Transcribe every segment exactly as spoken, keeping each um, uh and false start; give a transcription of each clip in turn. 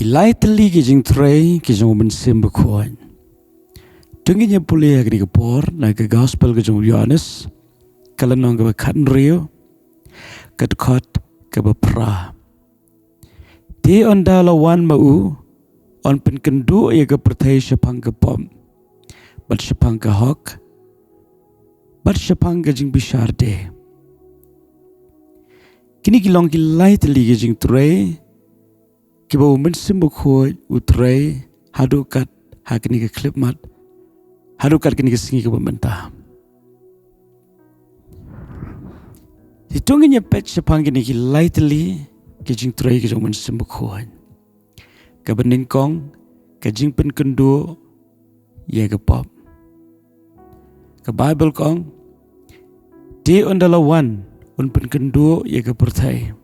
Ki lai tylli ki jingtrei ki jong u Mynsiem Bakhuid. To ngin ïa pule ha kane ka por na ka Gospel ka jong u Ïoannis, ka lynnong kaba khathynriew, ka dkhot kaba phra. Te ynda la wan ma u, yn pynkynduh ïa ka pyrthei shaphang ka pop, bad shaphang ka hok, bad shaphang ka jingbishar de. Kine ki long ki lai tylli ki jingtrei kiba u Mynsiem Bakhuid u trei haduh kat ha kane ka khyllipmat, haduh kat kane ka sngi kaba mynta. Te to ngin ïa peit shaphang kine ki lai tylli ki jingtrei ki jong u Mynsiem Bakhuid. Kaba nyngkong, ka jingpynkynduh ïa ka pop. Ka Baibl ka ong, te ynda la wan, yn pynkynduh ïa ka pyrthei.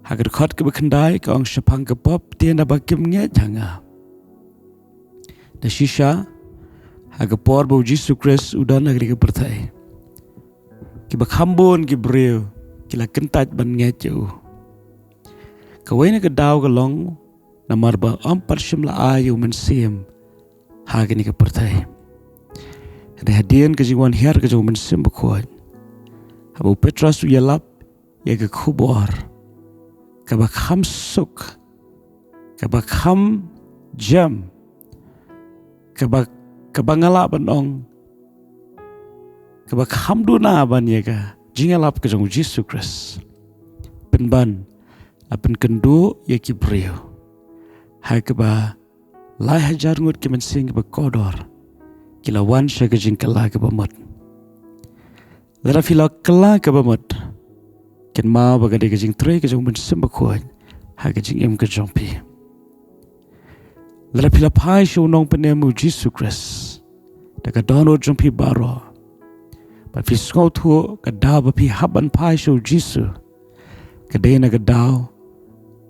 Ha ka dkhot kaba khyndai ka ong, shaphang ka pop te naba kim ngeit ha nga. Da shisha, ha ka por ba u Jisu Khrist u don ha kane ka pyrthei, kiba kham bun ki briew ki la kyntait ban ngeit ïa u. Kawei na ka daw ka long namar ba ym pat shym la ai ïa u Mynsiem ha kane ka pyrthei. Hynrei hadien ka jingwan hiar ka jong u Mynsiem Bakhuid, haba u Petros u ïalap ïa ka khubor kaba kham suk, kaba kham jem, kaba, kaba nga lah ban ong, kaba kham duna ban ïa ka jingïalap ka jong u Jisu Khrist. Pynban, la pynkynduh ïa ki briew. Ha kaba lai hajar ngut ki mynsiem kiba kordor ki la wan sha ka jingkylla kaba mut. Lada phi la kylla kaba mut, kynmaw ba ka dei ka jingtrei ka jong u Mynsiem Bakhuid ha ka jingim ka jong phi. Lada phi la phai sha u Nongpynim u Jisu Khrist da ka dohnud jong phi baroh, bad phi sngewthuh ka daw ba phi hap ban phai sha u Jisu ka dei na ka daw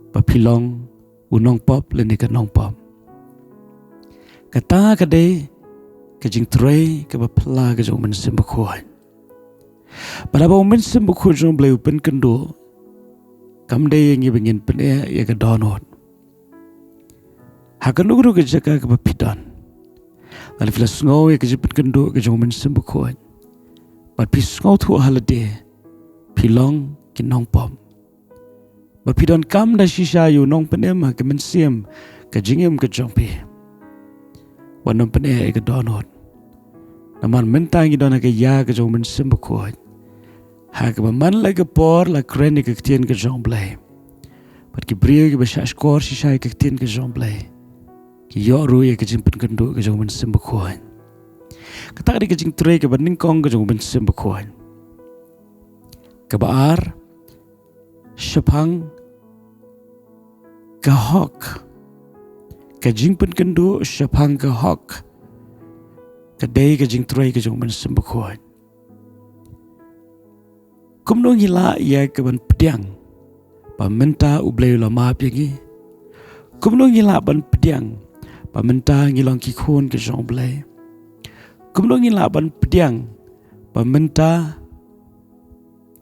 ba phi long u nongpop lane ka nongpop. Kata ka dei ka jingtrei kaba phylla ka jong u Mynsiem Bakhuid. Bad haba u Mynsiem Bakhuid jong u Blei u pynkynduh, kam dei ïa ngi ba ngin pyneh ïa ka dohnud. Ha kano kano ka jaka kaba phi don, lada phi la sngew ïa ka jingpynkynduh ka jong u Mynsiem Bakhuid, bad phi sngewthuh ha lade phi long ki nongpop, ba phi donkam da shisha ïa u Nongpynim ha ka mynsiem ka jingim ka jong phi, wat nym pyneh ïa ka dohnud. Namar mynta ngi don ha ka ïa ka jong u Mynsiem Bakhuid, ha kaba man la ka por la kren ïa ka ktien ka jong u Blei, bad ki briew kiba shah shkor shisha ïa ka ktien ka jong u Blei, ki ïoh ruh ïa ka jingpynkynduh ka jong u Mynsiem Bakhuid. Kata ka dei ka jingtrei kaba nyngkong ka jong u Mynsiem Bakhuid. Kaba ar, shaphang ka hok. Ka jingpynkynduh shaphang ka hok ka dei ka jingtrei ka jong u Mynsiem Bakhuid. Kumno ngi lah ïa ka ban pdiang ba mynta u Blei u la map ïa ngi? Kumno ngi lah ban pdiang ba mynta ngi long ki khun ka jong u Blei? Kumno ngi lah ban pdiang ba mynta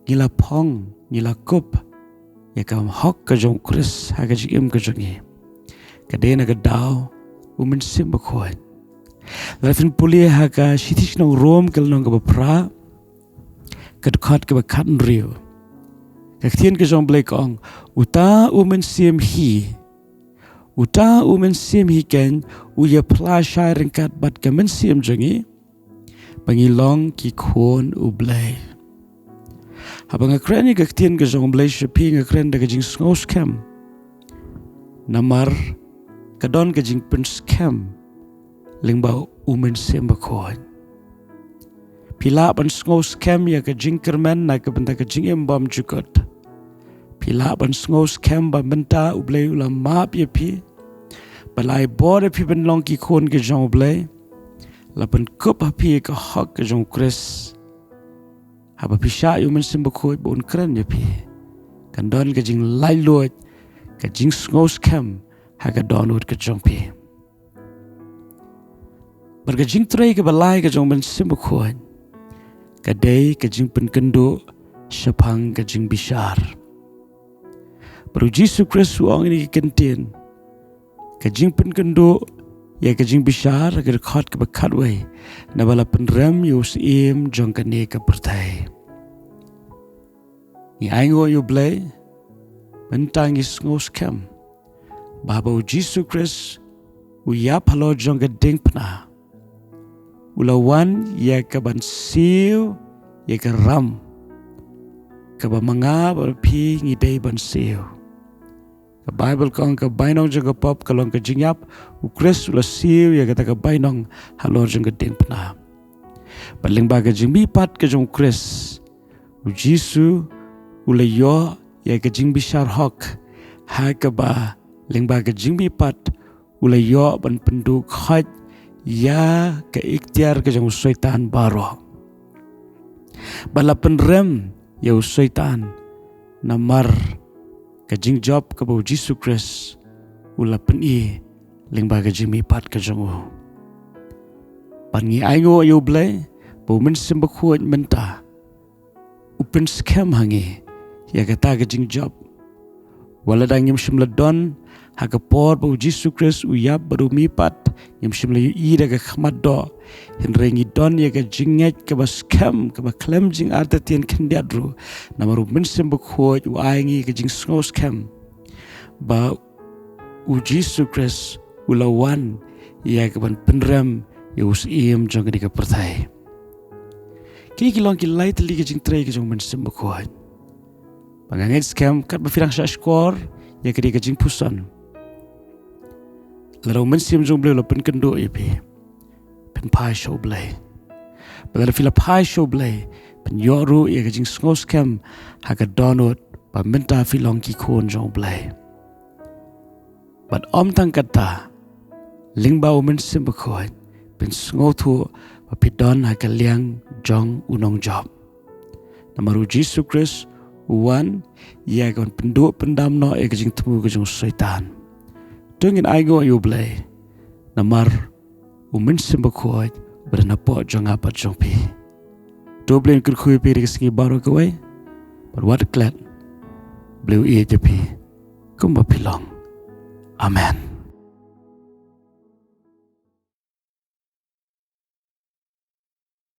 ngi la phong, ngi la kup ïa ka hok ka jong u Khrist ha ka jingim ka jong ngi? Ka dei na ka daw u Mynsiem Bakhuid. Lada phin pule ha ka shithi shnong Rom ka lynnong kaba phra, ka dkhot kaba khathynriew, ka ktien ka jong u Blei ka ong, uta u Mynsiem hi, uta u Mynsiem hi keiñ u ïa phla shai ryngkat bad ka mynsiem jong ngi ba ngi long ki khun u Blei. Haba nga kren ïa ka ktien ka jong u Blei sha phi, nga kren da ka jingsngewskhem, namar ka don ka jingpynskhem lyngba u Mynsiem Bakhuid. Phi lah ban sngewskhem ïa ka jingkyrmen na ka bynta ka jingim bymjukut. Phi lah ban sngewskhem ba mynta u Blei u la map ïa phi, ba la ai bor ïa phi ban long ki khun ka jong u Blei, la pynkup ha phi ïa ka hok ka jong u Khrist. Haba phi shah ïa u Mynsiem Bakhuid ba un kren ïa phi, kan don ka jinglaitluid, ka jingsngewskhem ha ka dohnud ka jong phi. Bad ka jingtrei kaba lai ka jong u Mynsiem Bakhuid ka dei ka jingpynkynduh shaphang ka jingbishar. Bad u Jisu Khrist u ong ïa kine ki kyntien ka jingpynkynduh ïa ka jingbishar ha ka dkhot kaba khatwei, naba la pynrem ïa u Syiem jong kane ka pyrthei. Ngi ainguh ïa U Blei, mynta ngi sngewskhem ba haba U Jisu Khrist u ïap halor jong ka diengphna, u la wan ïa ka ban siew ïa ka ram kaba ma nga bad phi ngi dei ban siew. Ka Baibl ka ong ka bainong jong ka pop ka long ka jingïap, U Khrist u la siew ïa kata ka bainong halor jong ka diengphna. Bad lyngba ka jingmihpat ka jong U Khrist, U Jisu u la ïoh ïa ka jingbishar hok, ha kaba lyngba ka jingmihpat u la ïoh ban pynduh khoit ïa ka iktiar ka jong u Soitan baroh. Bad la pynrem ïa u Soitan namar ka jingjop kaba U Jisu Khrist u la pyni lyngba ka jingmihpat ka jong u. Bad ngi ainguh ïa U Blei ba U Mynsiem Bakhuid mynta u pynskhem ha ngi ïa kata ka jingjop. Wat lada ngim shym la don ha ka por ba U Jisu Khrist u ïap bad u mihpat, ngim shym la ïohi da ka khmat doh, hynrei ngi don ïa ka jingngeit kaba skhem, kaba khlem jingartatien khyndiat ruh, namar U Mynsiem Bakhuid u ai ngi ka jingsngewskhem ba U Jisu Khrist u la wan ïa ka ban pynrem ïa u Syiem jong kane ka pyrthei. Ki ki long ki lai tylli ki jingtrei ki jong U Mynsiem Bakhuid. Ba nga ngeit skhem katba phi dang shah shkor ïa kane ka jingpuson, lada U Mynsiem jong U Blei u la pynkynduh ïa phi, pynphai sha U Blei. Bad lada phi la phai sha U Blei, pynïoh ruh ïa ka jingsngewskhem ha ka dohnud ba mynta phi long ki khun jong U Blei. Bad ym tang kata, lyngba U Mynsiem Bakhuid pynsngewthuh ba phi don ha ka liang jong u nongjop. Namar U Jisu Khrist u wan ïa ka ban pynduh pyndam noh ïa ka jingthmu ka jong u Soitan. To ngin ainguh ïa U Blei namar U Mynsiem Bakhuid uba don hapoh jong nga bad jong phi. To U Blei un kyrkhu ïa phi ha ka sngi baroh kawei. Bad wat klet, U Blei u ïeit ïa phi kumba phi long. Amen.